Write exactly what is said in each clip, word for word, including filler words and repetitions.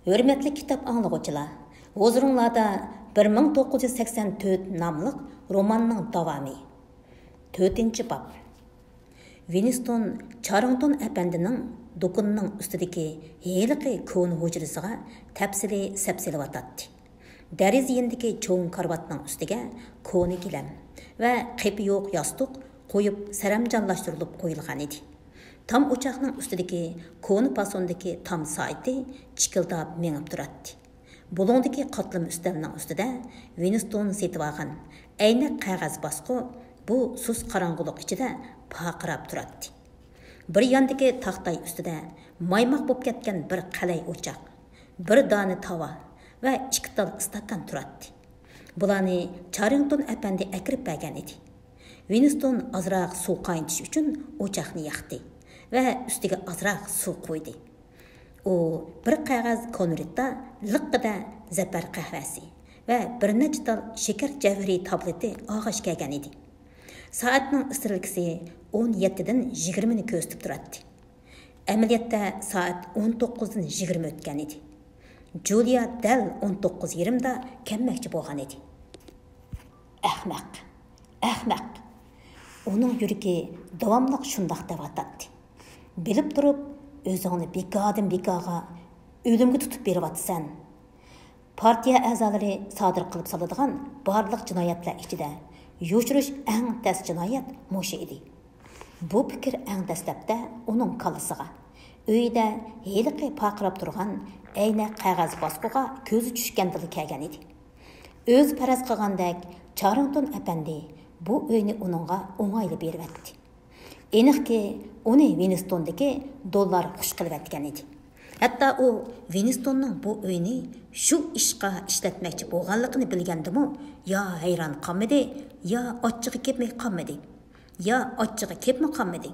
ھۆرمەتلىك كىتاب ئاڭلىغۇچىلار، ھۇزۇرۇڭلاردا بىر مىڭ توققۇز يۈز سەكسەن تۆت ناملىق روماننىڭ داۋامى. تۆتىنچى باب. ۋىنستون چارىڭتون ئەپەندىنىڭ دۇكىنىنىڭ ئۈستىدىكى ھېلىقى كونا ھۇجرىسىغا تەپسىلىي سەپ سېلىۋاتاتتى. دېرىزە يېنىدىكى چوڭ كارىۋاتنىڭ ئۈستىگە كونا گىلەم ۋە قېپى يوق ياستۇق قويۇپ، سەرەمجانلاشتۇرۇلۇپ قويۇلغانىدى. تام ئوچاقنىڭ ئۈستىدىكى كونا پاسوندىكى تام سائىتى چىكىلداپ مېڭىپ تۇراتتى. بۇلۇڭدىكى قاتلىما ئۈستەلنىڭ ئۈستىدە ۋىنستون سېتىۋالغان ئەينەك قەغەز باسقۇ بۇ سۇس قاراڭغۇلۇق ئىچىدە پارقىراپ تۇراتتى. بىر ياندىكى تاختاي ئۈستىدە مايماق بولۇپ كەتكەن بىر قەلەي ئوچاق، بىر دانە تاۋا ۋە ئىككى تال ئىستاكان تۇراتتى. بۇلارنى چارىڭتون ئەپەندى ئەكىرىپ بەرگەن ئىدى. ۋىنستون ئازراق سۇ قاينىتىش ئۈچۈن ئوچاقنى ياقتى ۋە ئۈستىگە ئازراق سۇ قۇيدى. ئۇ بىر قەغەز كونۋېرتتا لىققىدە زەپەر قەھۋەسى ۋە بىر نەچچە تال شېكەر جەۋھىرى تابلېتى ئالغاچ كەلگەن ئىدى. سائەتنىڭ ئىسترېلكىسى ئون يەتتىدىن يىگىرمىنى كۆرسىتىپ تۇراتتى. ئەمەلىيەتتە سائەت ئون توققۇزدىن يىگىرمە ئۆتكەن ئىدى. جۇلىيا دەل ئون توققۇز يېرىمدا كەلمەكچى بولغان ئىدى. ئەخمەق! ئەخمەق! ئۇنىڭ يۈرىكى داۋاملىق شۇنداق دەۋاتاتتى. بىلىپ تۇرۇپ، ئۆزۈڭنى بىكاردىن بىكارغا ئۆلۈمگە تۇتۇپ بېرىۋاتىسەن. پارتىيە ئەزالىرى سادىر قىلىپ سالىدىغان بارلىق جىنايەتلەر ئىچىدە يوشۇرۇش ئەڭ تەس جىنايەت مۇشۇ ئىدى. بۇ پىكىر ئەڭ دەسلەپتە ئۇنىڭ كاللىسىغا، ئۆيىدە ھېلىقى پارقىراپ تۇرغان ئەينەك قەغەز باسقۇغا كۆزى چۈشكەندىلا كەلگەن ئىدى. ئۆزى پەرەز قىلغاندەك، چارىڭتون ئەپەندى بۇ ئۆينى ئۇنىڭغا ئوڭايلا بېرىۋەتتى. ئېنىقكى، ئۇنى ۋىنستوندىكى دوللار خۇش قىلىۋەتكەن ئىدى. ھەتتا ئۇ ۋىنستوننىڭ بۇ ئۆينى شۇ ئىشقا ئىشلەتمەكچى بولغانلىقىنى بىلگەندىمۇ، يا ھەيران قالمىدى، يا ئاچچىقى كەپمۇ قالمىدى، يا ئاچچىقى كەپمۇ قالمىدى.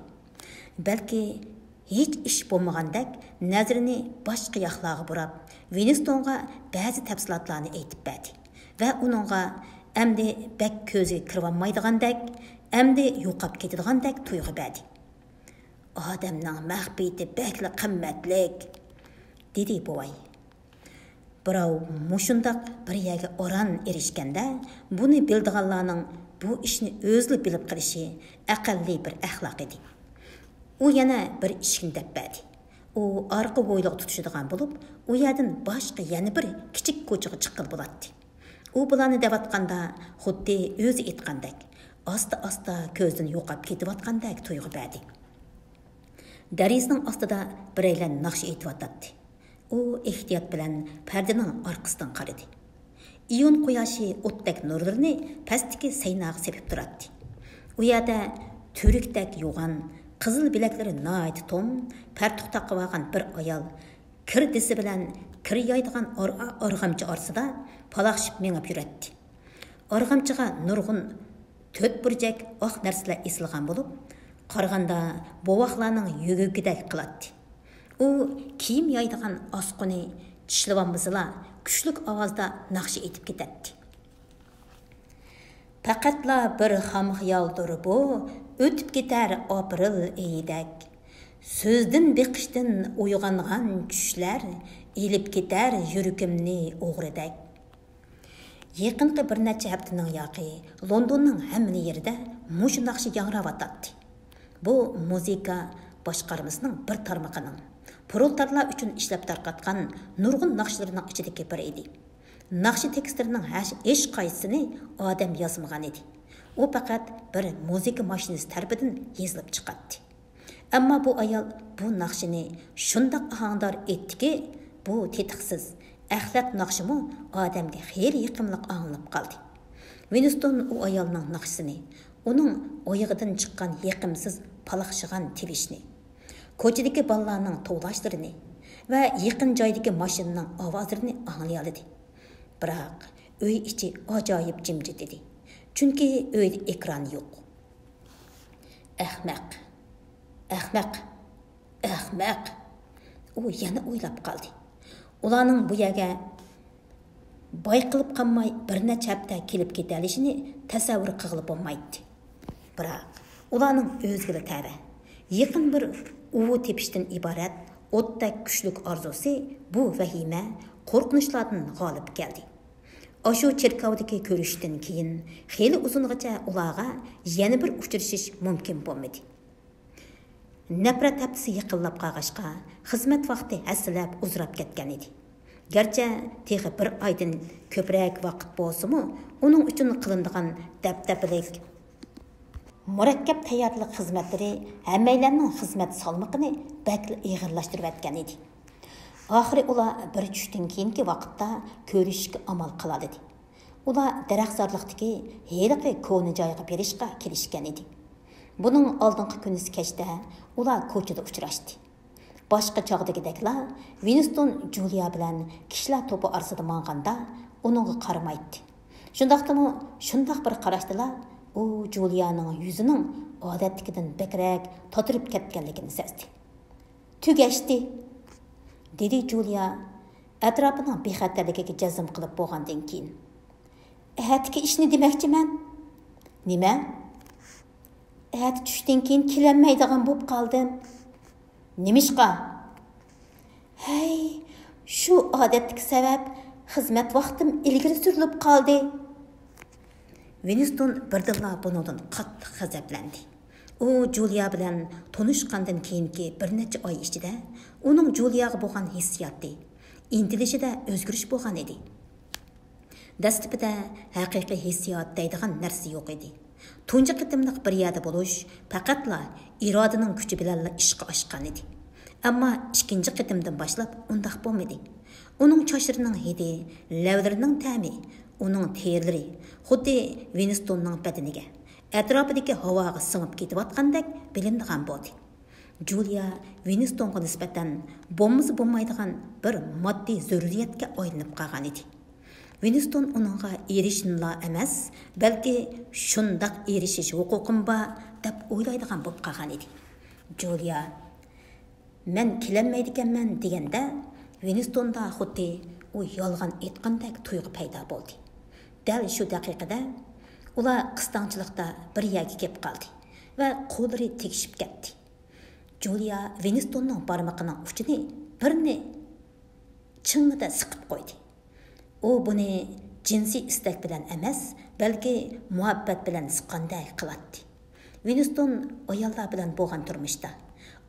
بەلكى ھېچ ئىش بولمىغاندەك نەزىرىنى باشقا ياقلارغا بۇراپ، ۋىنستونغا بەزى تەپسىلاتلارنى ئېيتىپ بەردى ۋە ئۇنىڭغا ئەمدى بەك كۆزىگە كىرىۋالمايدىغاندەك، ئەمدى يوقاپ كېتىدىغاندەك تۇيغۇ بەردى. «ئادەمنىڭ مەخپىيىتى بەكلا قىممەتلىك»، دېدى بوۋاي. بىراۋ مۇشۇنداق بىر يەرگە ئاران ئېرىشكەندە، بۇنى بىلىدىغانلارنىڭ بۇ ئىشنى ئۆزىلا بىلىپ قېلىشى ئەقەللىي بىر ئەخلاق ئىدى. ئۇ يەنە بىر ئىشىكنى دەپ بەردى. ئۇ ئارقا ھويلىغا تۇتىشىدىغان بولۇپ، ئۇ يەردىن باشقا يەنە بىر كىچىك كوچىغا چىققىلى بولاتتى. ئۇ بۇلارنى دەۋاتقاندا، خۇددى ئۆزى ئېيتقاندەك، ئاستا-ئاستا كۆزدىن يوقاپ كېتىۋاتقاندەك تۇيغۇ بەردى. دېرىزىنىڭ ئاستىدا بىرەيلەن ناخشا ئېيتىۋاتاتتى. ئۇ ئېھتىيات بىلەن پەردىنىڭ ئارقىسىدىن قارىدى. ئىيۇن قۇياشى ئوتتەك نۇرلىرىنى پەستىكى سەيناغا سېپىپ تۇراتتى. ئۇ يەردە تۈركتەك يوغان، قىزىل بىلەكلىرى ناھايىتى توم، پەرتۇق تاقىۋالغان بىر ئايال كىر دېسى بىلەن كىر يايدىغان ئار-، ئارغامچا ئارىسىدا پالاقشىپ مېڭىپ يۈرەتتى. ئارغامچىغا نۇرغۇن تۆت بۇرجەك ئاق نەرسىلەر ئېسىلغان بولۇپ، قارىغاندا بوۋاقلارنىڭ يۈگۈكىدەك قىلاتتى. ئۇ كىيىم يايدىغان ئاسقۇنى چىشلىۋالمىسىلا، كۈچلۈك ئاۋازدا ناخشا ئېيتىپ كېتەتتى. پەقەتلا بىر خام خىيالدۇر بۇ، ئۆتۈپ كېتەر ئاپرېل ئېيىدەك. سۆزدىن بېقىشتىن ئويغانغان چۈشلەر، ئېلىپ كېتەر يۈرىكىمنى ئوغرىدەك. يېقىنقى بىر نەچچە ھەپتىنىڭ ياقى لوندوننىڭ ھەممە يېرىدە مۇشۇ ناخشا ياڭراۋاتاتتى. بۇ مۇزىكا باشقارمىسىنىڭ بىر تارمىقىنىڭ، پرولېتارلار ئۈچۈن ئىشلەپ تارقاتقان نۇرغۇن ناخشىلىرىنىڭ ئىچىدىكى بىرى ئىدى. ناخشا تېكىستلىرىنىڭ ھەش-، ھېچقايسىسىنى ئادەم يازمىغان ئىدى. ئۇ پەقەت بىر مۇزىكا ماشىنىسى تەرىپىدىن يېزىلىپ چىقاتتى. ئەمما بۇ ئايال بۇ ناخشىنى شۇنداق ئاھاڭدار ئېيتتىكى، بۇ تېتىقسىز، ئەخلەت ناخشىمۇ ئادەمگە خېلى يېقىملىق ئاڭلىنىپ قالدى. ۋىنستون ئۇ ئايالنىڭ ناخشىسىنى، ئۇنىڭ ئايىغىدىن چىققان يېقىمسىز پالاقشىغان تىۋىشنى، كوچىدىكى بالىلارنىڭ توۋلاشلىرىنى ۋە يېقىن جايدىكى ماشىنىنىڭ ئاۋازلىرىنى ئاڭلىيالىدى. بىراق، ئۆي ئىچى ئاجايىپ جىمجىت ئىدى. چۈنكى ئۆيدە ئېكران يوق. ئەخمەق! ئەخمەق! ئەخمەق! ئۇ يەنە ئويلاپ قالدى. ئۇلارنىڭ بۇ يەرگە بايقىلىپ قالماي بىر نەچچە ھەپتە كېلىپ كېتەلىشىنى تەسەۋۋۇر قىلغىلى بولمايتتى. بىراق، ئۇلارنىڭ ئۆزىگىلا تەۋە، يېقىن بىر ئۇۋا تېپىشتىن ئىبارەت ئوتتەك كۈچلۈك ئارزۇسى بۇ ۋەھىمە، قورقۇنچلاردىن غالىب كەلدى. ئاشۇ چېركاۋدىكى كۆرۈشۈشتىن كېيىن خېلى ئۇزۇنغىچە ئۇلارغا يەنە بىر ئۇچرىشىش مۇمكىن بولمىدى. نەپرەت ھەپتىسى يېقىنلاپ قالغاچقا، خىزمەت ۋاقتى ھەسسىلەپ ئۇزىراپ كەتكەن ئىدى. گەرچە تېخى بىر ئايدىن كۆپرەك ۋاقىت بولسىمۇ، ئۇنىڭ ئۈچۈن قىلىنىدىغان دەپدەپىلىك، مۇرەككەپ تەييارلىق خىزمەتلىرى ھەممەيلەننىڭ خىزمەت سالمىقىنى بەكلا ئېغىرلاشتۇرۇۋەتكەن ئىدى. ئاخىرى ئۇلار بىر چۈشتىن كېيىنكى ۋاقىتتا كۆرۈشۈشكە ئامال قىلالىدى. ئۇلار دەرەخزارلىقتىكى ھېلىقى كونا جايغا بېرىشقا كېلىشكەن ئىدى. بۇنىڭ ئالدىنقى كۈنىسى كەچتە ئۇلار كوچىدا ئۇچراشتى. باشقا چاغدىكىدەكلا، ۋىنستون جۇلىيا بىلەن كىشىلەر توپى ئارىسىدا ماڭغاندا ئۇنىڭغا قارىمايتتى. شۇنداقتىمۇ شۇنداق بىر قاراشتىلا ئۇ جۇلىيانىڭ يۈزىنىڭ ئادەتتىكىدىن بەكرەك تاتىرىپ كەتكەنلىكىنى سەزدى. «تۈگەشتى!» دېدى جۇلىيا ئەتراپىنىڭ بىخەتەرلىكىگە جەزم قىلىپ بولغاندىن كېيىن. «ئەتىكى ئىشنى دېمەكچىمەن.» «نېمە؟» «ئەتە چۈشتىن كېيىن كېلەلمەيدىغان بولۇپ قالدىم.» «نېمىشقا؟» «ھەي، شۇ ئادەتتىكى سەۋەب، خىزمەت ۋاقتىم ئىلگىرى سۈرۈلۈپ قالدى.» ۋىنستون بىردىنلا بۇنىڭدىن قاتتىق غەزەپلەندى. ئۇ جۇلىيا بىلەن تونۇشقاندىن كېيىنكى بىر نەچچە ئاي ئىچىدە ئۇنىڭ جۇلىياغا بولغان ھېسسىياتى، ئىنتىلىشىدە ئۆزگىرىش بولغان ئىدى. دەسلىپىدە ھەقىقىي ھېسسىيات دەيدىغان نەرسە يوق ئىدى. تۇنجى قېتىملىق بىر يەردە بولۇش پەقەتلا ئىرادىنىڭ كۈچى بىلەنلا ئىشقا ئاشقان ئىدى. ئەمما ئىككىنچى قېتىمدىن باشلاپ ئۇنداق بولمىدى. ئۇنىڭ چاچلىرىنىڭ ھىدى، لەۋلىرىنىڭ تەمى، ئۇنىڭ تېرىلىرى خۇددى ۋىنستوننىڭ بەدىنىگە، ئەتراپىدىكى ھاۋاغا سىڭىپ كېتىۋاتقاندەك بىلىنىدىغان بولدى. جۇلىيا ۋىنستونغا نىسبەتەن بولمىسا بولمايدىغان بىر ماددىي زۆرۈرىيەتكە ئايلىنىپ قالغان ئىدى. ۋىنستون ئۇنىڭغا ئېرىشىشنىلا ئەمەس، بەلكى شۇنداق ئېرىشىش ھوقۇقۇم بار، دەپ ئويلايدىغان بولۇپ قالغان ئىدى. جۇلىيا، «مەن كېلەلمەيدىكەنمەن» دېگەندە، ۋىنستوندا خۇددى ئۇ يالغان ئېيتقاندەك تۇيغۇ پەيدا بولدى. دەل شۇ دەقىقىدە ئۇلار قىستاڭچىلىقتا بىر يەرگە كېلىپ قالدى ۋە قوللىرى تېگىشىپ كەتتى. جۇلىيا ۋىنستوننىڭ بارمىقىنىڭ ئۇچىنى بىرنى چىڭڭىدە سىقىپ قويدى. ئۇ بۇنى جىنسىي ئىستەك بىلەن ئەمەس، بەلكى مۇھەببەت بىلەن سىققاندەك قىلاتتى. ۋىنستون ئاياللار بىلەن بولغان تۇرمۇشتا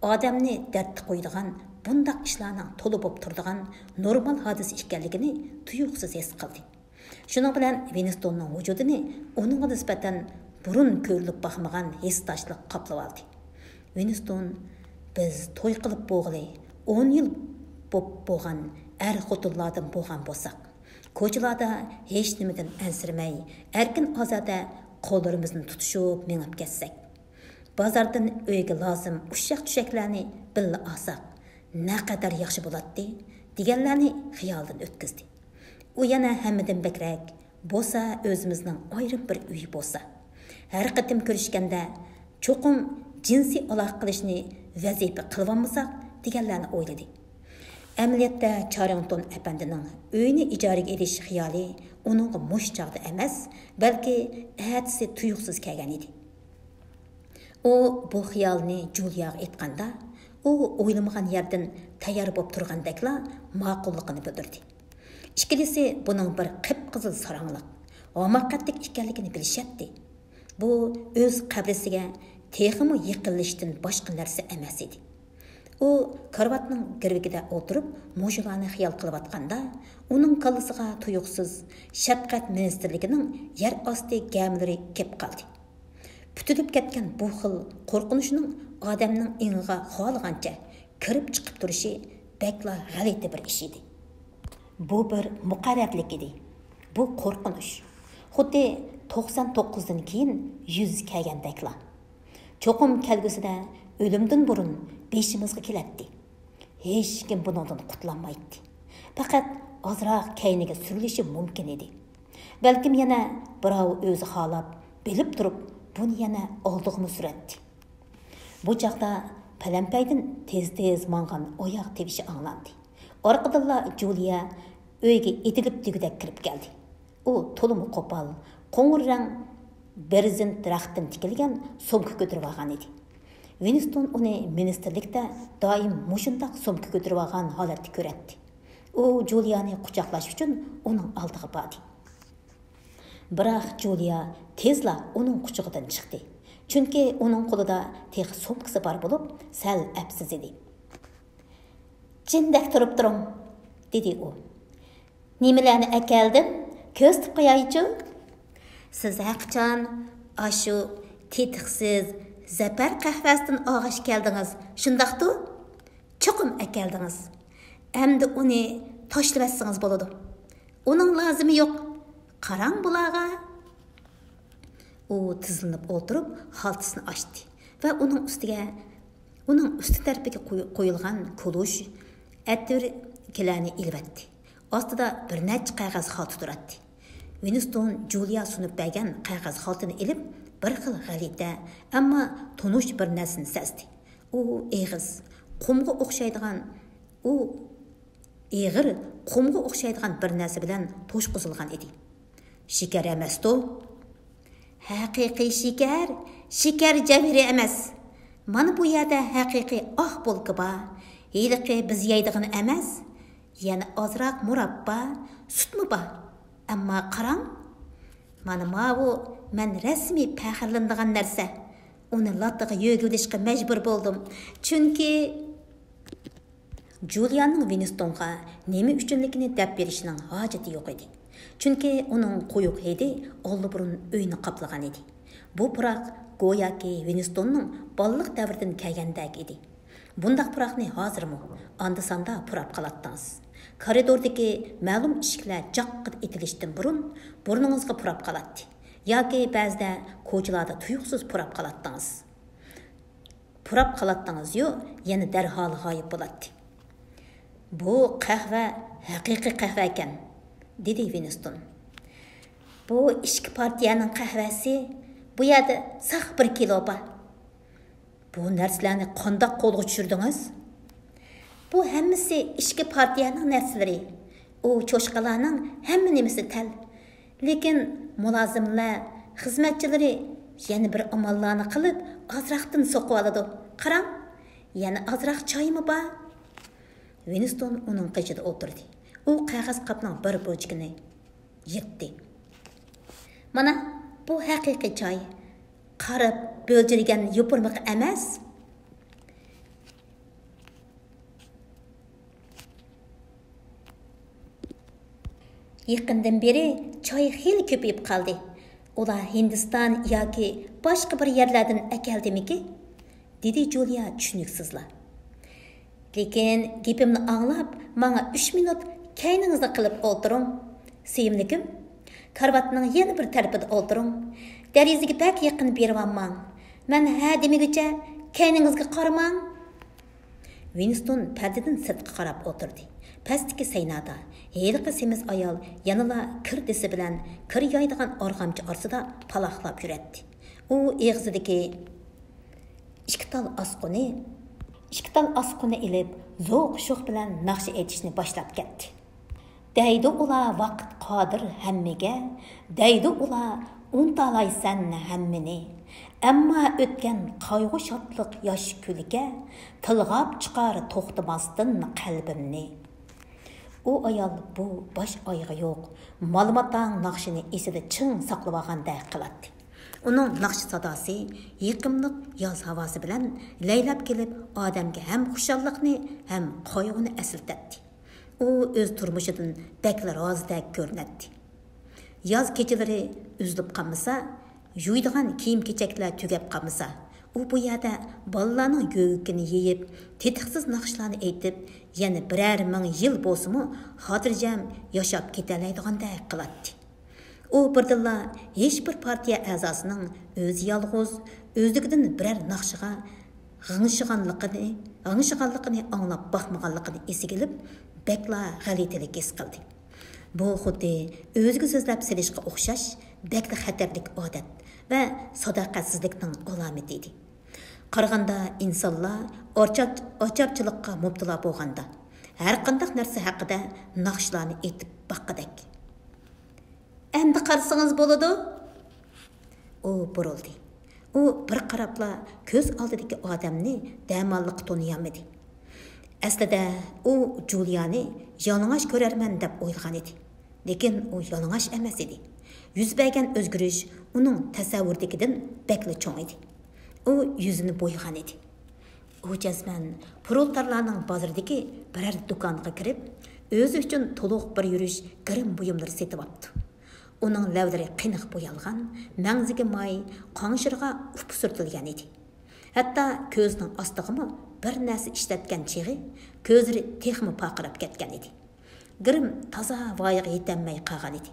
ئادەمنى دەردتە قويىدىغان بۇنداق ئىشلارنىڭ تولا بولۇپ تۇرىدىغان نورمال ھادىسە ئىكەنلىكىنى تۇيۇقسىز ھېس قىلدى. شۇنىڭ بىلەن ۋىنستوننىڭ ۋۇجۇدىنى ئۇنىڭغا نىسبەتەن بۇرۇن كۆرۈلۈپ باقمىغان ھېسداشلىق قاپلىۋالدى. ۋىنستون، بىز توي قىلىپ بولغىلى ئون يىل بوپ بولغان ئەر خوتۇنلاردىن بولغان بولساق، كوچىلاردا ھېچنېمىدىن ئەنسىرىمەي، ئەركىن ئازادە قوللىرىمىزنى تۇتۇشۇپ مېڭىپ كەتسەك، بازاردىن ئۆيگە لازىم ئۇششاق-چۈشەكلەرنى بىللە ئالساق، نەقەدەر ياخشى بولاتتى، دېگەنلەرنى خىيالىدىن ئۆتكۈزدى. ئۇ يەنە ھەممىدىن بەكرەك، بولسا ئۆزىمىزنىڭ ئايرىم بىر ئۆيى بولسا. ھەر قېتىم كۆرۈشكەندە، چوقۇم جىنسىي ئالاقە قىلىشنى ۋەزىپە قىلىۋالمىساق، دېگەنلەرنى ئويلىدى. ئەمەلىيەتتە، چارىڭتون ئەپەندىنىڭ ئۆينى ئىجارىگە ئېلىش خىيالى ئۇنىڭغا مۇشۇ چاغدا ئەمەس، بەلكى ئەتىسى تۇيۇقسىز كەلگەن ئىدى. ئۇ بۇ خىيالنى جۇلىياغا ئېيتقاندا، ئۇ ئويلىمىغان يەردىن تەييار بولۇپ تۇرغاندەكلا ماقۇللۇقىنى بىلدۈردى. ئىككىلىسى بۇنىڭ بىر قىپقىزىل ساراڭلىق، ھاماقەتلىك ئىكەنلىكىنى بىلىشەتتى. بۇ ئۆز قەبرىسىگە تېخىمۇ يېقىنلىشىشتىن باشقا نەرسە ئەمەس ئىدى. ئۇ كارىۋاتنىڭ گىرۋىكىدە ئولتۇرۇپ مۇشۇلارنى خىيال قىلىۋاتقاندا، ئۇنىڭ كاللىسىغا تۇيۇقسىز شەپقەت مىنىستىرلىكىنىڭ يەر ئاستى گەمىلىرى كېلىپ قالدى. پۈتۈلۈپ كەتكەن بۇ خىل قورقۇنچنىڭ ئادەمنىڭ ئېڭىغا خالىغانچە كىرىپ چىقىپ تۇرۇشى بەكلا غەلىتە بىر ئىش ئىدى. بۇ بىر مۇقەررەرلىك ئىدى. بۇ قورقۇنچ خۇددى توقسان توققۇزدىن كېيىن يۈز كەلگەندەكلا. چوقۇم كەلگۈسىدە ئۆلۈمدىن بۇرۇن بېشىمىزغا كېلەتتى. ھېچكىم بۇنىڭدىن قۇتۇلالمايتتى. پەقەت ئازراق كەينىگە سۈرۈلۈشى مۇمكىن ئىدى. بەلكىم يەنە بىراۋ ئۆزى خالاپ، بىلىپ تۇرۇپ بۇنى يەنە ئالدىغىمۇ سۈرەتتى. بۇ چاغدا پەلەمپەيدىن تېز-تېز ماڭغان ئاياغ تىۋىشى ئاڭلاندى. ئارقىدىنلا جۇلىيا ئۆيگە ئېتىلىپ دېگۈدەك كىرىپ كەلدى. ئۇ تولىمۇ قوپال، قوڭۇر رەڭ بېرزېنت رەختتىن تىكىلگەن سومكا كۆتۈرۈۋالغان ئىدى. ۋىنستون ئۇنى مىنىستىرلىكتە دائىم مۇشۇنداق سومكا كۆتۈرۈۋالغان ھالەتتە كۆرەتتى. ئۇ جۇلىيانى قۇچاقلاش ئۈچۈن ئۇنىڭ ئالدىغا باردى. بىراق جۇلىيا تېزلا ئۇنىڭ قۇچىقىدىن چىقتى. چۈنكى ئۇنىڭ قولىدا تېخى سومكىسى بار بولۇپ، سەل ئەپسىز ئىدى. جىندەك تۇرۇپ تۇرۇڭ، دېدى ئۇ. نېمىلەرنى ئەكەلدىم؟ كۆرسىتىپ قويايچۇ؟ سىز ھەرقاچان ئاشۇ تېتىقسىز زەپەر قەھۋەسىدىن ئالغاچ كەلدىڭىز، شۇنداقتۇ؟ چوقۇم ئەكەلدىڭىز. ئەمدى ئۇنى تاشلىۋەتسىڭىز بولىدۇ. ئۇنىڭ لازىمى يوق. قاراڭ بۇلارغا. ئۇ تىزلىنىپ ئولتۇرۇپ، خالتىسىنى ئاچتى ۋە ئۇنىڭ ئۈستىگە، ئۇنىڭ ئۈستى تەرىپىگە قوي-، قويۇلغان كۇلۇش ئەتىرگۈلەرنى ئېلىۋەتتى. ئاستىدا بىر نەچچە قەغەز خالتا تۇراتتى. ۋىنستون جۇلىيا سۇنۇپ بەرگەن قەغەز خالتىنى ئېلىپ، بىر خىل غەلىتە، ئەمما تونۇش بىر نەرسىنى سەزدى. ئۇ ئېغىز، قۇمغا ئوخشايدىغان، ئۇ ئېغىر قۇمغا ئوخشايدىغان بىر نەرسە بىلەن توشقۇزۇلغان ئىدى. شېكەر ئەمەستۇ؟ ھەقىقىي شېكەر، شېكەر جەۋھىرى ئەمەس. مانا بۇ يەردە ھەقىقىي ئاق بولكا بار. ھېلىقى بىز يەيدىغىنى ئەمەس، يەنە ئازراق مۇراببا، سۈتمۇ بار. ئەمما قاراڭ، مانا ماۋۇ مەن رەسمىي پەخىرلىنىدىغان نەرسە. ئۇنى لاتىغا يۆگىۋېلىشقا مەجبۇر بولدۇم. چۈنكى جۇلىيانىڭ ۋىنستونغا نېمە ئۈچۈنلۈكىنى دەپ بېرىشنىڭ ھاجىتى يوق ئىدى. چۈنكى ئۇنىڭ قويۇق ھىدى ئاللىبۇرۇن ئۆينى قاپلىغان ئىدى. بۇ پۇراق گوياكى ۋىنستوننىڭ بالىلىق دەۋرىدىن كەلگەندەك ئىدى. بۇنداق پۇراقنى ھازىرمۇ ئاندا-ساندا پۇراپ قالاتتىڭىز. كارىدوردىكى مەلۇم ئىشىكلەر جاققىدە ئېتىلىشتىن بۇرۇن بۇرنىڭىزغا پۇراپ قالاتتى. ياكى بەزىدە كوچىلاردا تۇيۇقسىز پۇراپ قالاتتىڭىز. پۇراپ قالاتتىڭىزيۇ، يەنە دەرھال غايىب بولاتتى. بۇ قەھۋە ھەقىقىي قەھۋە ئىكەن، دېدى ۋىنستون. بۇ ئىچكى پارتىيەنىڭ قەھۋەسى، بۇ يەردە ساق بىر كىلو بار. بۇ نەرسىلەرنى قانداق قولغا چۈشۈردىڭىز؟ بۇ ھەممىسى ئىچكى پارتىيەنىڭ نەرسىلىرى. ئۇ چوشقىلارنىڭ ھەممە نېمىسى تەل. لېكىن مۇلازىملار، خىزمەتچىلىرى يەنە بىر ئاماللارنى قىلىپ، ئازراقتىن سوقۇۋالىدۇ. قاراڭ، يەنە ئازراق چايمۇ بار. ۋىنستون ئۇنىڭ قېشىدا ئولتۇردى. ئۇ قەغەز قاپنىڭ بىر بۇرجىكىنى يىرتتى. مانا، بۇ ھەقىقىي چاي. قارىپ بۆلجۈرگەن يوپۇرمىقى ئەمەس. يېقىندىن بېرى چاي خېلى كۆپىيىپ قالدى. ئۇلار ھىندىستان ياكى باشقا بىر يەرلەردىن ئەكەلدىمىكى؟ دېدى جۇلىيا چۈشىنىكسىزلا. لېكىن گېپىمنى ئاڭلاپ، ماڭا ئۈچ مىنۇت كەينىڭىزنى قىلىپ ئولتۇرۇڭ. سۆيۈملۈكۈم، كارىۋاتنىڭ يەنە بىر تەرىپىدە ئولتۇرۇڭ. دېرىزىگە بەك يېقىن بېرىۋالماڭ. مەن ھە دېمىگۈچە كەينىڭىزگە قارىماڭ. ۋىنستون پەردىدىن سىرتقا قاراپ ئولتۇردى. پەستىكى سەينادا ھېلىقى سېمىز ئايال يەنىلا كىر دېسى بىلەن كىر يايدىغان ئارغامچا ئارىسىدا پالاقلاپ يۈرەتتى. ئۇ ئېغىزىدىكى ئىككى تال ئاسقۇنى، ئىككى تال ئاسقۇنى ئېلىپ، زوق-شوخ بىلەن ناخشا ئېيتىشنى باشلاپ كەتتى. دەيدۇ ئۇلار ۋاقىت قادىر ھەممىگە، دەيدۇ ئۇلار ئۇنتالايسەن ھەممىنى. ئەمما ئۆتكەن قايغۇ-شادلىق ياش كۈلكە، تىلغاپ چىقار توختىماستىن قەلبىمنى. ئۇ ئايال بۇ باش ئايىغى يوق، مالا-ماتاڭ ناخشىنى ئېسىدە چىڭ ساقلىۋالغاندەك قىلاتتى. ئۇنىڭ ناخشا ساداسى يېقىملىق ياز ھاۋاسى بىلەن لەيلەپ كېلىپ، ئادەمگە ھەم خۇشاللىقنى، ھەم قايغۇنى ئەسلىتەتتى. ئۇ ئۆز تۇرمۇشىدىن بەكلا رازىدەك كۆرۈنەتتى. ياز كېچىلىرى ئۈزۈلۈپ قالمىسا، يۇيىدىغان كىيىم-كېچەكلەر تۈگەپ قالمىسا، ئۇ بۇ يەردە بالىلارنىڭ گۆگىكىنى يېيىپ، تېتىقسىز ناخشىلارنى ئېيتىپ، يەنە بىرەر مىڭ يىل بولسىمۇ خاتىرجەم ياشاپ كېتەلەيدىغاندەك قىلاتتى. ئۇ بىردىنلا ھېچبىر پارتىيە ئەزاسىنىڭ ئۆزى يالغۇز، ئۆزلۈكىدىن بىرەر ناخشىغا غىڭشىغانلىقىنى، غىڭشىغانلىقىنى ئاڭلاپ باقمىغانلىقىنى ئېسىگە ئېلىپ، بەكلا غەلىتىلىك ھېس قىلدى. بۇ خۇددى ئۆزىگە سۆزلەپ سېلىشقا ئوخشاش، بەكلا خەتەرلىك ئادەت ۋە ساداقەتسىزلىكنىڭ ئالامىتى ئىدى. قارىغاندا، ئىنسانلار ئاچار-، ئاچارچىلىققا مۇپتىلا بولغاندا، ھەرقانداق نەرسە ھەققىدە ناخشىلارنى ئېيتىپ باققۇدەك. ئەمدى قارىسىڭىز بولىدۇ. ئۇ بۇرۇلدى. ئۇ بىر قاراپلا كۆز ئالدىدىكى ئادەمنى دەماللىققا تونۇيالمىدى. ئەسلىدە ئۇ جۇلىيانى يالىڭاچ كۆرەرمەن دەپ ئويلىغان ئىدى. لېكىن ئۇ يالىڭاچ ئەمەس ئىدى. يۈز بەرگەن ئۆزگىرىش ئۇنىڭ تەسەۋۋۇرىدىكىدىن بەكلا چوڭ ئىدى. ئۇ يۈزىنى بويىغان ئىدى. ئۇ جەزمەن پرولېتارلارنىڭ بازىرىدىكى بىرەر دۇكانغا كىرىپ، ئۆزى ئۈچۈن تولۇق بىر يۈرۈش گىرىم بۇيۇملىرى سېتىۋاپتۇ. ئۇنىڭ لەۋلىرى قېنىق بويالغان، مەڭزىگە ماي، قاڭشىرىغا ئۇپا سۈرتۈلگەن ئىدى. ھەتتا كۆزىنىڭ ئاستىغىمۇ بىر نەرسە ئىشلەتكەن چېغى كۆزلىرى تېخىمۇ پارقىراپ كەتكەن ئىدى. گىرىم تازا ۋايىغا يېتەلمەي قالغان ئىدى.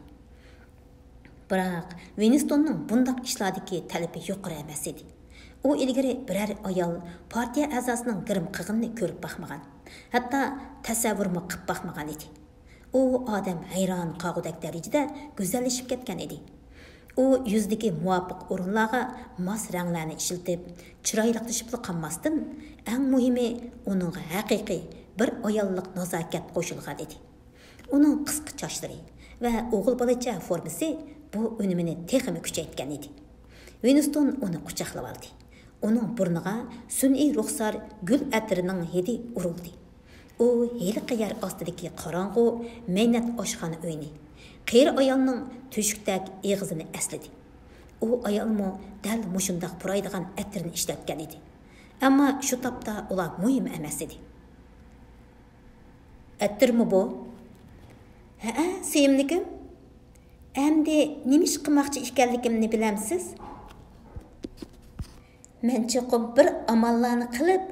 بىراق ۋىنستوننىڭ بۇنداق ئىشلاردىكى تەلىپى يۇقىرى ئەمەس ئىدى. ئۇ ئىلگىرى بىرەر ئايال پارتىيە ئەزاسىنىڭ گىرىم قىلغىنىنى كۆرۈپ باقمىغان، ھەتتا تەسەۋۋۇرمۇ قىلىپ باقمىغان ئىدى. ئۇ ئادەم ھەيران قالغۇدەك دەرىجىدە گۈزەللىشىپ كەتكەن ئىدى. ئۇ يۈزىدىكى مۇۋاپىق ئورۇنلارغا ماس رەڭلەرنى ئىشلىتىپ، چىرايلىقلىشىپلا قالماستىن، ئەڭ مۇھىمى، ئۇنىڭغا ھەقىقىي بىر ئاياللىق نازاكەت قوشۇلغان ئىدى. ئۇنىڭ قىسقا چاچلىرى ۋە ئوغۇل بالىچە فورمىسى بۇ ئۈنۈمىنى تېخىمۇ كۈچەيتكەن ئىدى. ۋىنستون ئۇنى قۇچاقلىۋالدى. ئۇنىڭ بۇرنىغا سۈنئىي رۇخسار گۈل ئەتىرىنىڭ ھىدى ئۇرۇلدى. ئۇ ھېلىقى يەر ئاستىدىكى قاراڭغۇ مەينەت ئاشخانا ئۆينى، قېرى ئايالنىڭ تۆشۈكتەك ئېغىزىنى ئەسلىدى. ئۇ ئايالمۇ دەل مۇشۇنداق پۇرايدىغان ئەتىرنى ئىشلەتكەن ئىدى. ئەمما شۇ تاپتا ئۇلار مۇھىم ئەمەس ئىدى. ئەتىرمۇ بۇ؟ ھەئە، سۆيۈملۈكۈم. ئەمدى نېمە ئىش قىلماقچى ئىكەنلىكىمنى بىلەمسىز؟ مەن چوقۇم بىر ئاماللارنى قىلىپ،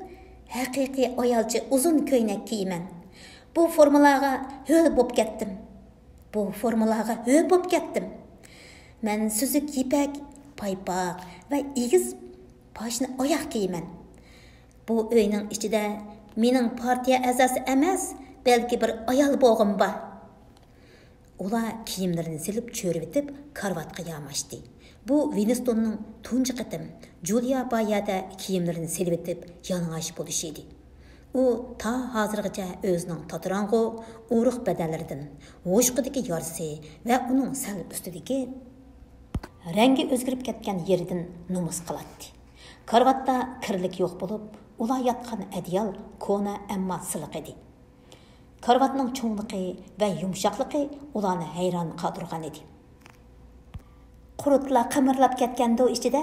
ھەقىقىي ئايالچە ئۇزۇن كۆينەك كىيىمەن. بۇ فورمىلارغا ھۆل بوپ كەتتىم. بۇ فورمىلارغا ھۆل بوپ كەتتىم. مەن سۈزۈك يىپەك، پايپاق ۋە ئېگىز پاشنە ئاياغ كىيىمەن. بۇ ئۆينىڭ ئىچىدە مېنىڭ پارتىيە ئەزاسى ئەمەس، بەلكى بىر ئايال بوغۇم بار. ئۇلار كىيىملىرىنى سېلىپ چۆرۈۋېتىپ، كارىۋاتقا ياماشتى. بۇ ۋىنستوننىڭ تۇنجى قېتىم جۇلىيا بار يەردە كىيىملىرىنى سېلىۋېتىپ يالىڭاچ بولۇشى ئىدى. ئۇ تا ھازىرغىچە ئۆزىنىڭ تاتىراڭغۇ ئورۇق بەدەنلىرىدىن، ھوشقىدىكى يارىسى ۋە ئۇنىڭ سەل ئۈستىدىكى رەڭگى ئۆزگىرىپ كەتكەن يېرىدىن نومۇس قىلاتتى. كارىۋاتتا كىرلىك يوق بولۇپ، ئۇلار ياتقان ئەدىيال كونا، ئەمما سىلىق ئىدى. كارىۋاتنىڭ چوڭلۇقى ۋە يۇمشاقلىقى ئۇلارنى ھەيران قالدۇرغان ئىدى. قۇرتلار قىمىرلاپ كەتكەندۇ ئىچىدە؟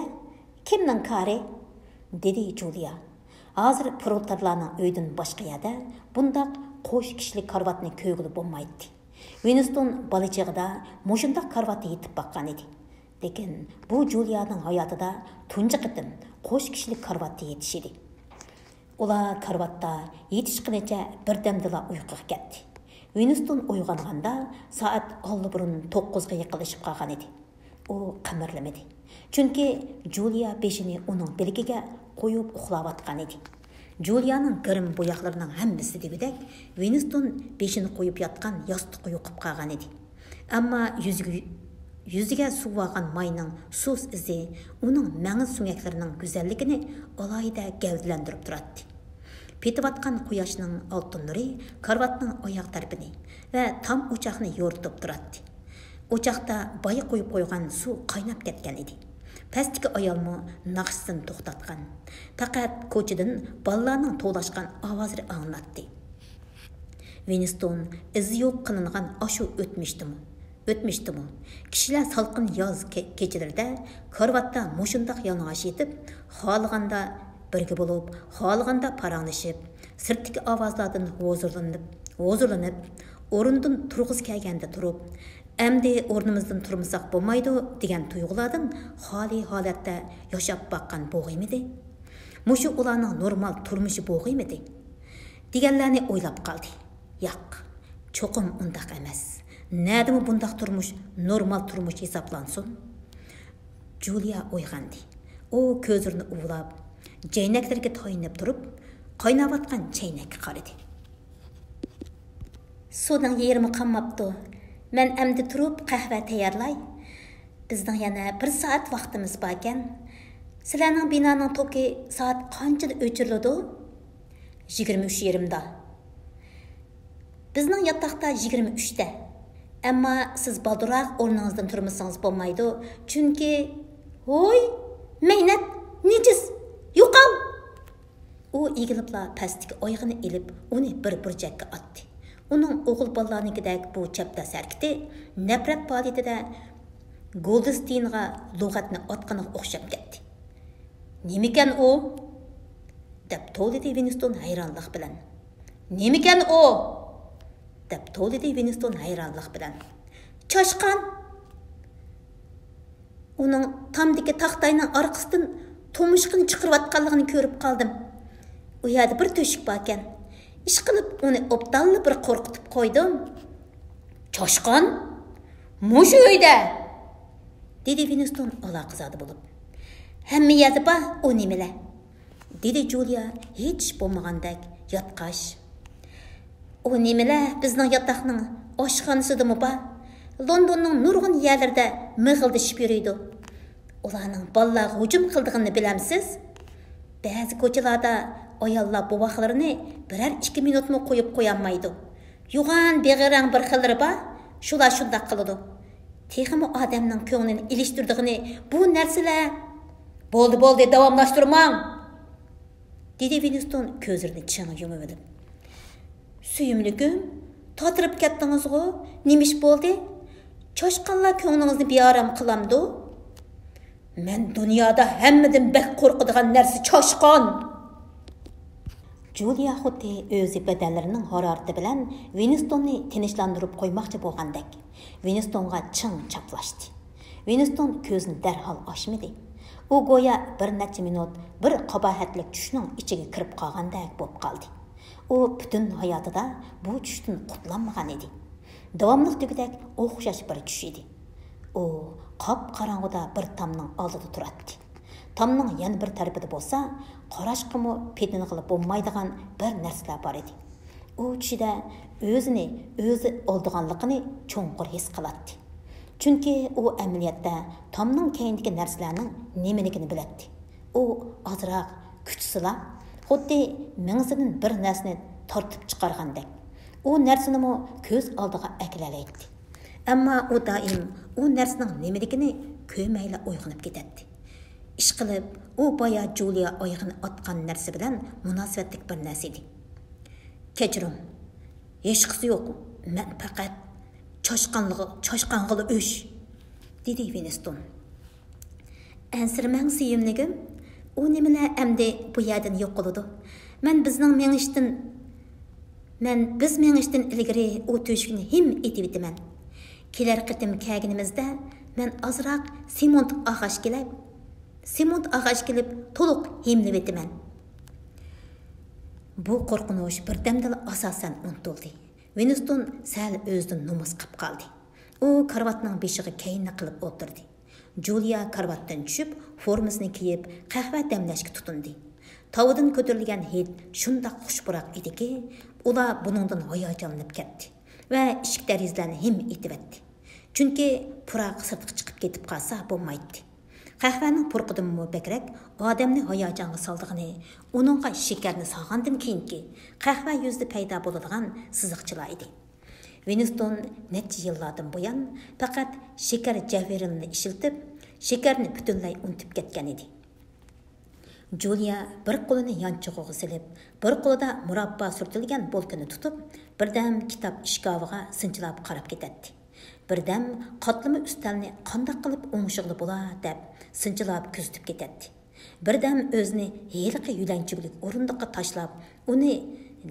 كىمنىڭ كارى؟ دېدى جۇلىيا. ھازىر پرولېتارلارنىڭ ئۆيىدىن باشقا يەردە بۇنداق قوش كىشىلىك كارىۋاتنى كۆرگىلى بولمايتتى. ۋىنستون بالا چېغىدا مۇشۇنداق كارىۋاتتا يېتىپ باققان ئىدى. لېكىن بۇ جۇلىيانىڭ ھاياتىدا تۇنجى قېتىم قوش كىشىلىك كارىۋاتتا يېتىش ئىدى. ئۇلار كارىۋاتتا يېتىشقىنىچە بىردەمدىلا ئۇيقۇغا كەتتى. ۋىنستون ئويغانغاندا سائەت ئاللىبۇرۇن توققۇزغا يېقىنلىشىپ قالغان ئىدى. ئۇ قىمىرلىمىدى. چۈنكى جۇلىيا بېشىنى ئۇنىڭ بىلىكىگە قويۇپ ئۇخلاۋاتقان ئىدى. جۇلىيانىڭ گىرىم بوياقلىرىنىڭ ھەممىسى دېگۈدەك ۋىنستون بېشىنى قويۇپ ياتقان ياستۇققا يۇقۇپ قالغان ئىدى. ئەمما يۈزىگە، يۈزىگە سۇۋۇرغان ماينىڭ سۇس ئىزى ئۇنىڭ مەڭز سۆڭەكلىرىنىڭ گۈزەللىكىنى ئالاھىدە گەۋدىلەندۈرۈپ تۇراتتى. پېتىۋاتقان قۇياشنىڭ ئالتۇن نۇرى كارىۋاتنىڭ ئاياغ تەرىپىنى ۋە تام ئوچاقنى يورۇتۇپ تۇراتتى. ئوچاقتا بايا قۇيۇپ قويغان سۇ قايناپ كەتكەن ئىدى. پەستىكى ئايالمۇ ناخشىسىنى توختاتقان. پەقەت كوچىدىن بالىلارنىڭ توۋلاشقان ئاۋازلىرى ئاڭلىناتتى. ۋىنستون ئىزى يوق قىلىنغان ئاشۇ ئۆتمۈشتىمۇ، ئۆتمۈشتىمۇ، كىشىلەر سالقىن ياز كە-، كېچىلىرىدە كارىۋاتتا مۇشۇنداق يالىڭاچ يېتىپ، خالىغاندا بىرگە بولۇپ، خالىغاندا پاراڭلىشىپ، سىرتتىكى ئاۋازلاردىن ھۇزۇرلىنىپ، ھۇزۇرلىنىپ، ئورنىدىن تۇرغۇسى كەلگەندە تۇرۇپ، ئەمدى ئورنىمىزدىن تۇرمىساق بولمايدۇ دېگەن تۇيغۇلاردىن خالىي ھالەتتە ياشاپ باققان بوغىيمىدى؟ مۇشۇ ئۇلارنىڭ نورمال تۇرمۇشى بوغىيمىدى؟ دېگەنلەرنى ئويلاپ قالدى. ياق، چوقۇم ئۇنداق ئەمەس. نەدىمۇ بۇنداق تۇرمۇش نورمال تۇرمۇش ھېسابلانسۇن؟ جۇلىيا ئويغاندى. ئۇ كۆزلىرىنى ئۇۋىلاپ، جەينەكلىرىگە تايىنىپ تۇرۇپ، قايناۋاتقان چەينەككە قارىدى. سۇنىڭ يېرىمى قالماپتۇ. مەن ئەمدى تۇرۇپ قەھۋە تەييارلاي. بىزنىڭ يەنە بىر سائەت ۋاقتىمىز باركەن. سىلەرنىڭ بىنانىڭ توكى سائەت قانچىدا ئۆچۈرۈلىدۇ؟ يىگىرمە ئۈچ يېرىمدا. بىزنىڭ ياتاقتا يىگىرمە ئۈچتە. ئەمما سىز بالدۇرراق ئورنىڭىزدىن تۇرمىسىڭىز بولمايدۇ. چۈنكى، ھوي، مەينەت، نىجىس، يوقال! ئۇ ئېگىلىپلا پەستىكى ئايىغىنى ئېلىپ، ئۇنى بىر بۇرجەككە ئاتتى. ئۇنىڭ ئوغۇل بالىلارنىڭكىدەك بۇ چەپدەس ھەرىكىتى نەپرەت پائالىيىتىدە گولدستېينغا لۇغەتنى ئاتقىنىغا ئوخشاپ كەتتى. «نېمىكەن ئۇ؟» دەپ توۋلىدى ۋىنستون ھەيرانلىق بىلەن. «نېمىكەن ئۇ؟» دەپ توۋلىدى ۋىنستون ھەيرانلىق بىلەن. «چاشقان!» ئۇنىڭ تامدىكى تاختاينىڭ ئارقىسىدىن تۇمشۇقىنى چىقىرىۋاتقانلىقىنى كۆرۈپ قالدىم. ئۇ يەردە بىر تۆشۈك باركەن. ئىشقىلىپ، ئۇنى ئوبدانلا بىر قورقۇتۇپ قويدۇم. «چاشقان؟ مۇشۇ ئۆيدە؟» دېدى ۋىنستون ئالاقىزادە بولۇپ. «ھەممە يەردە بار ئۇ نېمىلەر.» دېدى جۇلىيا ھېچ ئىش بولمىغاندەك ياتقاچ. «ئۇ نېمىلەر بىزنىڭ ياتاقنىڭ ئاشخانىسىدىمۇ بار. لوندوننىڭ نۇرغۇن يەرلىرىدە مىغىلدىشىپ يۈرىدۇ. ئۇلارنىڭ بالىلارغا ھۇجۇم قىلىدىغىنىنى بىلەمسىز؟ بەزى كوچىلاردا ئاياللار بوۋاقلىرىنى بىرەر ئىككى مىنۇتمۇ قويۇپ قويالمايدۇ. يوغان بېغىرەڭ بىر خىللىرى بار، شۇلار شۇنداق قىلىدۇ. تېخىمۇ ئادەمنىڭ كۆڭلىنى ئېلىشتۇرىدىغىنى بۇ نەرسىلەر.» «بولدى، بولدى، داۋاملاشتۇرماڭ!» دېدى ۋىنستون كۆزلىرىنى چىڭ يۇمۇۋېلىپ. «سۆيۈملۈكۈم، تاتىرىپ كەتتىڭىزغۇ؟ نېمە ئىش بولدى؟ چاشقانلار كۆڭلىڭىزنى بىئارام قىلامدۇ؟» «مەن دۇنيادا ھەممىدىن بەك قورقىدىغان نەرسە چاشقان!» جۇلىيا خۇددى ئۆزى بەدەنلىرىنىڭ ھارارىتى بىلەن ۋىنستوننى تىنچلاندۇرۇپ قويماقچى بولغاندەك، ۋىنستونغا چىڭ چاپلاشتى. ۋىنستون كۆزىنى دەرھال ئاچمىدى. ئۇ گويا بىر نەچچە مىنۇت بىر قاباھەتلىك چۈشنىڭ ئىچىگە كىرىپ قالغاندەك بولۇپ قالدى. ئۇ پۈتۈن ھاياتىدا بۇ چۈشتىن قۇتۇلالمىغان ئىدى. داۋاملىق دېگۈدەك ئوخشاش بىر چۈش ئىدى. ئۇ قاپقاراڭغۇدا بىر تامنىڭ ئالدىدا تۇراتتى. تامنىڭ يەنە بىر تەرىپىدە بولسا، قاراشقىمۇ پېتىنغىلى بولمايدىغان بىر نەرسىلەر بار ئىدى. ئۇ چۈشىدە ئۆزىنى ئۆزى ئالدىغانلىقىنى چوڭقۇر ھېس قىلاتتى. چۈنكى ئۇ ئەمەلىيەتتە تامنىڭ كەينىدىكى نەرسىلەرنىڭ نېمىلىكىنى بىلەتتى. ئۇ ئازراق كۈچ سىلا، خۇددى مېڭىسىدىن بىر نەرسىنى تارتىپ چىقارغاندەك، ئۇ نەرسىنىمۇ كۆز ئالدىغا ئەكېلەلەيتتى. ئەمما ئۇ دائىم ئۇ نەرسىنىڭ نېمىلىكىنى كۆرمەيلا ئويغىنىپ كېتەتتى. ئىشقىلىپ، ئۇ بايا جۇلىيا ئايىغىنى ئاتقان نەرسە بىلەن مۇناسىۋەتلىك بىر نەرسە ئىدى. «كەچۈرۈڭ، ھېچقىسى يوق، مەن پەقەت چاشقانلىقى، چاشقانغىلا ئۆچ»، دېدى ۋىنستون. «ئەنسىرىمەڭ، سۆيۈملۈكۈم، ئۇ نېمىلەر ئەمدى بۇ يەردىن يوقىلىدۇ. مەن بىزنىڭ مېڭىشتىن، مەن بىز مېڭىشتىن ئىلگىرى ئۇ تۆشۈكنى ھىم ئېتىۋېتىمەن. كېلەر قېتىم كەلگىنىمىزدە مەن ئازراق سېمونت ئاغاچ كېلەپ، سېمونت ئاغاچ كېلىپ تولۇق ھىملىۋېتىمەن.» بۇ قورقۇنچ بىردەمدىلا ئاساسەن ئۇنتۇلدى. ۋىنستون سەل ئۆزىدىن نومۇس قىپ قالدى. ئۇ كارىۋاتنىڭ بېشىغا كەينىنى قىلىپ ئولتۇردى. جۇلىيا كارىۋاتتىن چۈشۈپ، فورمىسىنى كىيىپ، قەھۋە دەملەشكە تۇتۇندى. تاۋىدىن كۆتۈرۈلگەن ھىد شۇنداق خۇشپۇراق ئىدىكى، ئۇلار بۇنىڭدىن ھاياجانلىنىپ كەتتى ۋە ئىشىك دېرىزىلەرنى ھىم ئېتىۋەتتى. چۈنكى پۇراق سىرتقا چىقىپ كېتىپ قالسا بولمايتتى. قەھۋەنىڭ پۇرىقىدىنمۇ بەكرەك ئادەمنى ھاياجانغا سالىدىغىنى ئۇنىڭغا شېكەرنى سالغاندىن كېيىنكى قەھۋە يۈزىدە پەيدا بولىدىغان سىزىقچىلار ئىدى. ۋىنستون نەچچە يىللاردىن بۇيان پەقەت شېكەر جەۋھىرىنىلا ئىشلىتىپ، شېكەرنى پۈتۈنلەي ئۇنتۇپ كەتكەن ئىدى. جۇلىيا بىر قولىنى يانچۇقىغا سېلىپ، بىر قولىدا مۇراببا سۈرتۈلگەن بولكىنى تۇتۇپ، بىردەم كىتاب ئىشكاپىغا سىنچىلاپ قاراپ كېتەتتى. بىردەم قاتلىما ئۈستەلنى قانداق قىلىپ ئوڭشىغىلى بولا دەپ سىنچىلاپ كۆزىتىپ كېتەتتى. بىردەم ئۆزىنى ھېلىقى يۆلەنچۈكلۈك ئورۇندۇققا تاشلاپ، ئۇنى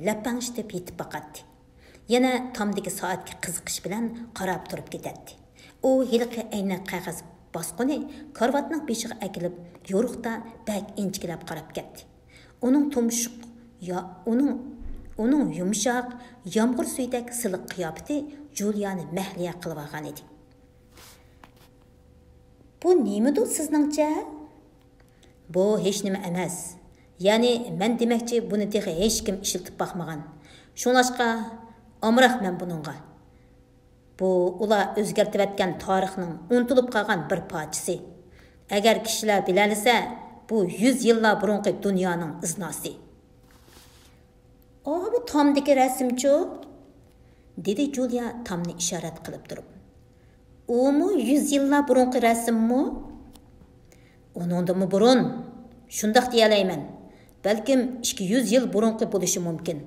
لەپەڭشىتىپ يېتىپ باقاتتى. يەنە تامدىكى سائەتكە قىزىقىش بىلەن قاراپ تۇرۇپ كېتەتتى. ئۇ ھېلىقى ئەينەك قەغەز باسقۇنى كارىۋاتنىڭ بېشىغا ئەكېلىپ، يورۇقتا بەك ئىنچىكىلەپ قاراپ كەتتى. ئۇنىڭ تۇمشۇق يا-، ئۇنىڭ، ئۇنىڭ يۇمشاق، يامغۇر سۈيىدەك سىلىق قىياپىتى جۇلىيانى مەھلىيا قىلىۋالغان ئىدى. بۇ نېمىدۇ سىزنىڭچە؟ بۇ ھېچنېمە ئەمەس. يەنى مەن دېمەكچى، بۇنى تېخى ھېچكىم ئىشلىتىپ باقمىغان. شۇڭلاشقا ئامراق مەن بۇنىڭغا. بۇ ئۇلار ئۆزگەرتىۋەتكەن تارىخنىڭ ئۇنتۇلۇپ قالغان بىر پارچىسى. ئەگەر كىشىلەر بىلەلىسە، بۇ يۈز يىللار بۇرۇنقى دۇنيانىڭ ئىزناسى. ئاۋۇ تامدىكى رەسىمچۇ؟ دېدى جۇلىيا تامنى ئىشارەت قىلىپ تۇرۇپ. ئۇمۇ يۈز يىللار بۇرۇنقى رەسىممۇ؟ ئۇنىڭدىنمۇ بۇرۇن، شۇنداق دېيەلەيمەن. بەلكىم ئىككى يۈز يىل بۇرۇنقى بولۇشى مۇمكىن.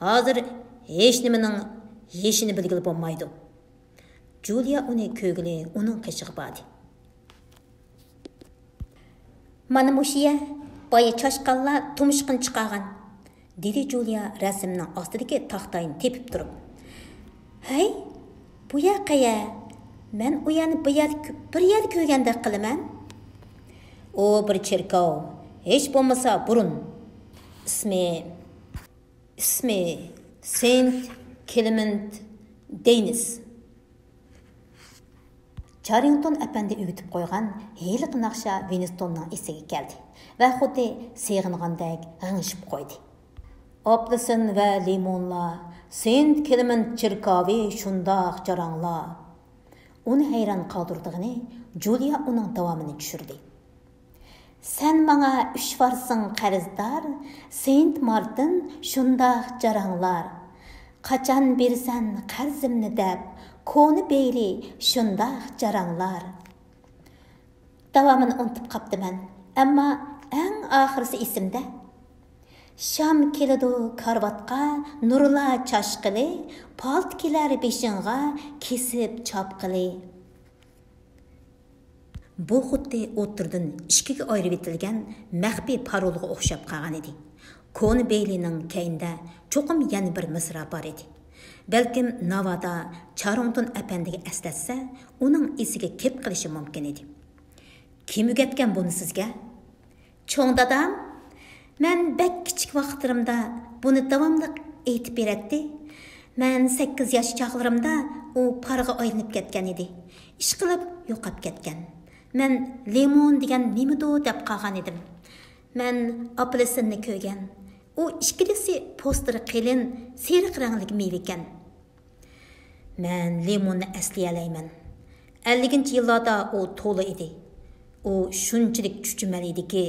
ھازىر ھېچنېمىنىڭ يېشىنى بىلگىلى بولمايدۇ. جۇلىيا ئۇنى كۆرگىلى ئۇنىڭ قېشىغا باردى. مانا مۇشۇ يەر، بايا چاشقانلار تۇمشۇقىنى چىقارغان، دېدى جۇلىيا رەسىمنىڭ ئاستىدىكى تاختاينى تېپىپ تۇرۇپ. ھەي، بۇ يەر قەيەر؟ مەن ئۇ يەرنى بىر يەردە كۆ-، بىر يەردە كۆرگەندەك قىلىمەن. ئۇ بىر چېركاۋ، ھېچ بولمىسا بۇرۇن. ئىسمى، ئىسمى سېنت كلېمېنت دېنىس. چاررىڭتون ئەپەندى ئۆگىتىپ قويغان ھېلىقى ناخشا ۋىنستوننىڭ ئېسىگە كەلدى ۋە خۇددى سېغىنغاندەك غىڭشىپ قويدى. ئاپېلسىن ۋە لىمونلار، سېنت كلېمېنت چېركاۋى شۇنداق جاراڭلار. ئۇنى ھەيران قالدۇرىدىغىنى، جۇلىيا ئۇنىڭ داۋامىنى چۈشۈردى. سەن ماڭا ئۈچ فارسىڭ قەرزدار، سېنت مارتىن شۇنداق جاراڭلار. قاچان بېرىسەن قەرزىمنى دەپ، كونا بېيلى شۇنداق جاراڭلار. داۋامىنى ئۇنتۇپ قاپتىمەن، ئەمما ئەڭ ئاخىرىسى ئېسىمدە. شام كېلىدۇ كارىۋاتقا نۇرلار چاچقىلى، پالتا كېلەر بېشىڭغا كېسىپ چاپقىلى. بۇ خۇددى ئوتتۇرىدىن ئىككىگە ئايرىۋېتىلگەن مەخپىي پارولغا ئوخشاپ قالغان ئىدى. كونا بېيلىنىڭ كەينىدە چوقۇم يەنە بىر مىسرا بار ئىدى. بەلكىم ناۋادا چارۇڭتۇن ئەپەندىگە ئەسلەتسە، ئۇنىڭ ئېسىگە كېلىپ قېلىشى مۇمكىن ئىدى. كىم ئۆگەتكەن بۇنى سىزگە؟ چوڭ دادام. مەن بەك كىچىك ۋاقىتلىرىمدا بۇنى داۋاملىق ئېيتىپ بېرەتتى. مەن سەككىز ياش چاغلىرىمدا ئۇ پارغا ئايلىنىپ كەتكەن ئىدى. ئىشقىلىپ يوقاپ كەتكەن. مەن لىمون دېگەن نېمىدۇ دەپ قالغان ئىدىم. مەن ئاپېلسىننى كۆرگەن. ئۇ ئىككىلىسى پوستىرى قېلىن، سېرىق رەڭلىك مېۋە ئىكەن. مەن لىموننى ئەسلىيەلەيمەن. ئەللىكىنچى يىللاردا ئۇ تولا ئىدى. ئۇ شۇنچىلىك چۈچۈمەل ئىدىكى،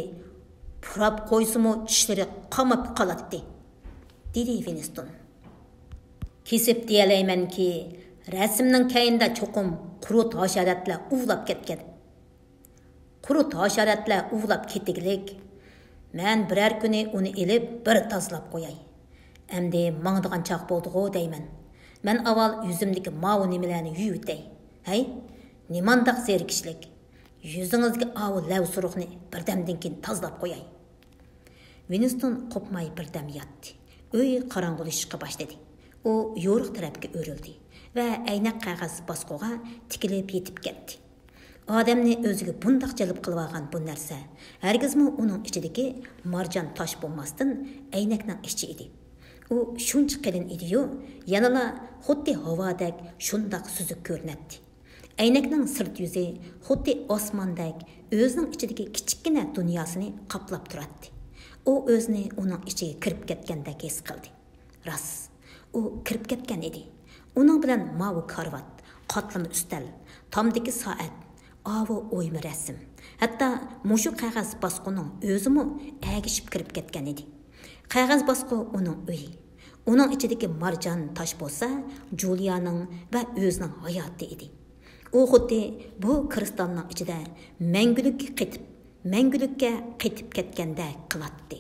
پۇراپ قويسىمۇ چىشلىرى قاماپ قالاتتى، دېدى ۋىنستون. كېسىپ دېيەلەيمەنكى، رەسىمنىڭ كەينىدە چوقۇم قۇرت ھاشاراتلار ئۇۋىلاپ كەتكەن. قۇرت ھاشاراتلار ئۇۋىلاپ كېتىگلىك. مەن بىرەر كۈنى ئۇنى ئېلىپ بىر تازىلاپ قوياي. ئەمدى ماڭىدىغان چاغ بولدىغۇ دەيمەن. مەن ئاۋۋال يۈزۈمدىكى ماۋۇ نېمىلەرنى يۇيۇۋېتەي. ھەي، نېمانداق زېرىكىشلىك! يۈزىڭىزدىكى ئاۋۇ لەۋ سۇرۇقنى بىردەمدىن كېيىن تازىلاپ قوياي. ۋىنستون قوپماي بىردەم ياتتى. ئۆي قاراڭغۇلىشىشقا باشلىدى. ئۇ يورۇق تەرەپكە ئۆرۈلدى ۋە ئەينەك قەغەز باسقۇغا تىكىلىپ يېتىپ كەتتى. ئادەمنى ئۆزىگە بۇنداق جەلپ قىلىۋالغان بۇ نەرسە ھەرگىزمۇ ئۇنىڭ ئىچىدىكى مارجان تاش بولماستىن، ئەينەكنىڭ ئىچى ئىدى. ئۇ شۇنچە قېلىن ئىدىيۇ، يەنىلا خۇددى ھاۋادەك شۇنداق سۈزۈك كۆرۈنەتتى. ئەينەكنىڭ سىرت يۈزى خۇددى ئاسماندەك ئۆزىنىڭ ئىچىدىكى كىچىككىنە دۇنياسىنى قاپلاپ تۇراتتى. ئۇ ئۆزىنى ئۇنىڭ ئىچىگە كىرىپ كەتكەندەك ھېس قىلدى. راست، ئۇ كىرىپ كەتكەن ئىدى. ئۇنىڭ بىلەن ماۋۇ كارىۋات، قاتلىما ئۈستەل، تامدىكى سائەت، ئاۋۇ ئويما رەسىم، ھەتتا مۇشۇ قەغەز باسقۇنىڭ ئۆزىمۇ ئەگىشىپ كىرىپ كەتكەن ئىدى. قەغەز باسقۇ ئۇنىڭ ئۆيى. ئۇنىڭ ئىچىدىكى مارجان تاش بولسا جۇلىيانىڭ ۋە ئۆزىنىڭ ھاياتى ئىدى. ئۇ خۇددى بۇ كىرىستالنىڭ ئىچىدە مەڭگۈلۈككە قېتىپ، مەڭگۈلۈككە قېتىپ كەتكەندەك قىلاتتى.